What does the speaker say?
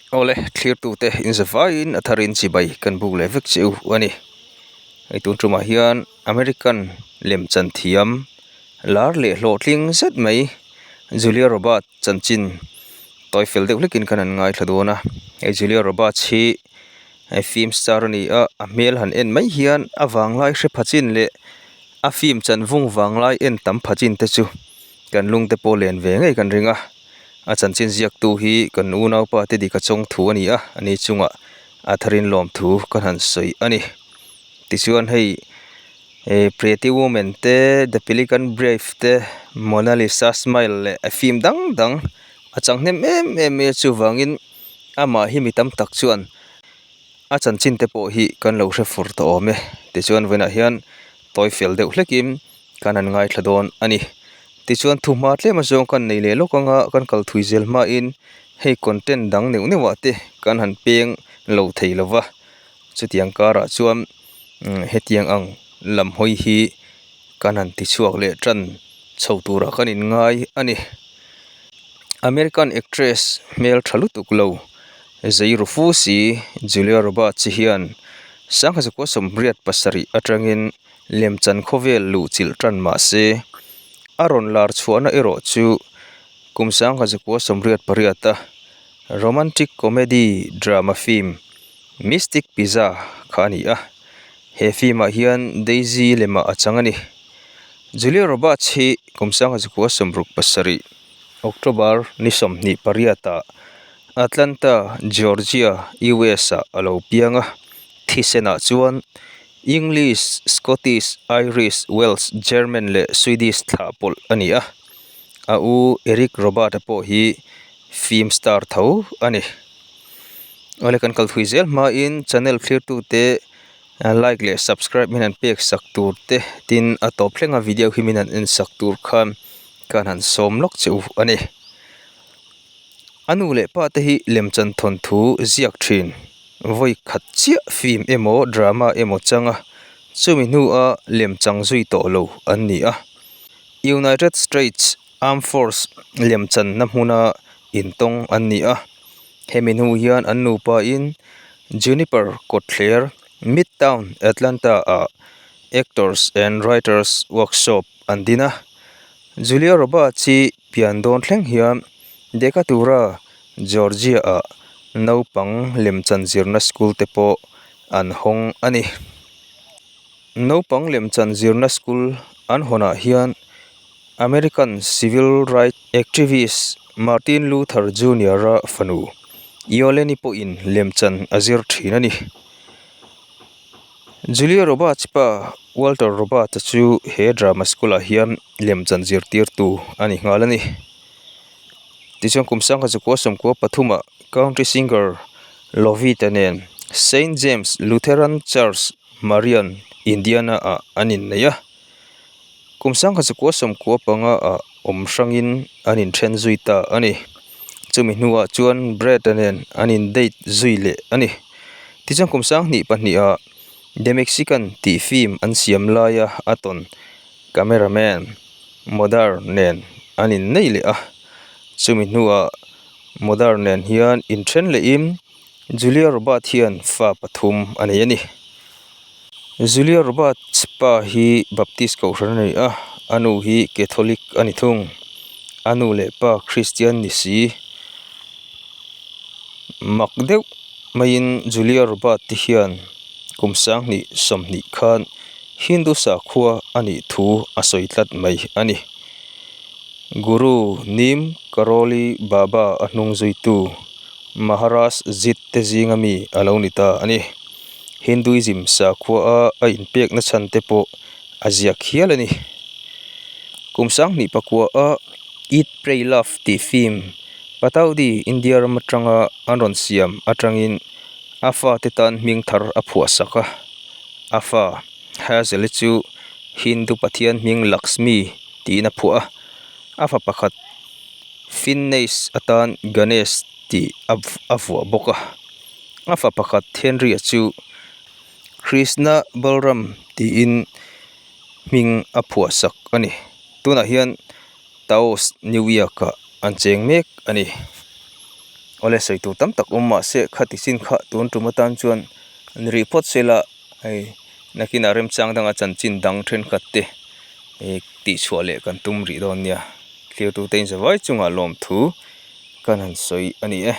Awle, thlirtute inzavaiin a tharin chibai kan buk leh vek che u a ni. Hei tun tumah hian American lemchan thiam lar leh hlawhtling zet mai Julia Roberts chanchin tawi fel deuh hlekin khan an ngaithla dawn a. Hei Julia Roberts hi hei film star a ni a, a hmel han en mai hian a vanglai hre pha chin leh a film chan vung vanglai en tam pha chin te chu kan lungte pawh len ve ngei kan ring a. A chanchin ziaktu hi kan unaupa te dika chawng thu a ni a, ani chungah a tharin lawmthu ka han sawi a ni. Tichuan hei eh Pretty Woman te, The Pelican Brief te, Mona Lisa Smile leh a film dang dang a chang hnem em em mai a chuvangin amah hi mi tam tak chuan a chanchin te pawh hi kan lo hre fur tawh awm e. Tichuan vawiinah hian tawi fel deuh hlekin kan han ngaithla dawn a ni. Tichuan thuhma tlem azawng kan nei leh lawk anga kan kal thui zel hmain hei content dang neuh neuh ah te kan han peng lo thei lo va, chutiang karah chuan hetiang ang lam hawi hi kan han ti chhuak leh tan chho turah kan inngai a ni. American actress hmel tha lutuk lo Zei Rufu si Julia Roberts hian sangha zakua sawmriat pasarih atangin lemchan khawvel luh chilh tan mah se, a rawn lar chhuahna erawh chu kum sangha zakua sawmriat pariata romantic comedy drama film Mystic Pizza kha a ni a, he film ah hian Daisy lemah a chang a ni. Julia Roberts hi kum sangha zakua sawmruk pasarih October ni sawmhnih pariatah Atlanta, Georgia, US-ah a lo piang a. Thisenah chuan English, Scottish, Irish, Welsh, German leh Swedish thlah pawlh a ni a. A u Eric Robert-a pawh hi film star tho a ni. Awle kan kal thui zel hmain channel thlirtute like leh subscribe min han pek sak tur te tin a tawp thlenga video hi min han en sak tur khan ka han sawm lawk che u a ni. A nu leh pa te hi lemchan thawnthu ziak thin vawi khat chiah film emaw drama emaw changa chumi hnua lemchang zui tawh lo an ni a. United States Armed Force lemchanna hmuna intawng an ni a. Hemi hnu hian an nupa in Juniper kawtthler Midtown Atlanta ah Actors and Writers Workshop an din a. Julia Roberts hi pian dawn thleng hian Decatura, Georgia ah naupang lemchan zirna school te pawh an hawng a ni. Naupang lemchan zirna school an hawnah hian American civil rights activist Martin Luther Junior-a fanu Yoleni pawhin lemchan a zir thin a ni. Julia Roberts pa Walter Roberts-a chu he drama school-ah hian lemchan zirtirtu a ni nghal a ni. Tichuan kum sangha chukua sawmkua pathumah country singer Lovita nen Saint James Lutheran Church, Marion, Indiana-ah an innei a. Kum sangha chukua sawmkua panga-ah awm hrangin an inthen zui ta a ni. Chumi hnuah chuan Brad-a nen an in date zui leh a ni. Tichuan kum sanghnih pahnihah The Mexican tih film an siam laia a tawn cameraman Modar nen an innei leh a. Chumi hnuah Modar nen hian inthen lehin Julia Roberts hian fa pathum a nei a ni. Julia Roberts pa hi Baptist kohhran a ni a, a nu hi Catholic a ni thung. A nu leh pa Christian ni si. Mak deuh maiin Julia Roberts te hian kum sanghnih sawmhnih khan Hindu sakhua a nih thu a sawi tlat mai a ni. Guru Neem Karoli Baba a hnung zuitu Maharaj Jit te zinga mi a lo ni ta a ni. Hinduism sakhua a a inpekna chhan te pawh a ziak hial a ni. Kum sanghnih pakua a Eat Pray Love tih film Pataudi India ram atanga an rawn siam atangin a fate tan hming thar a phuah sak a. A fa Hazel-i chu Hindu pathian hming Lakshmi tiin a phuah a, a fa pakhat Finneis atan Ganesh tih a vuah bawk a. A fa pakhat Henry-a chu Krishna Balram tiin hming a phuah sak a ni. Tunah hian Taos New York-ah an cheng mek a ni. Awle sawi tur tam tak awm mahse khati chin kha tun tum atan chuan ni rih phawt se la hei nakinah remchang danga chanchin dang thenkhat te ih tihchhuah leh kan tum rih dawn nia. Thlir tute in zavai chungah lawmthu kan han sawi a ni e.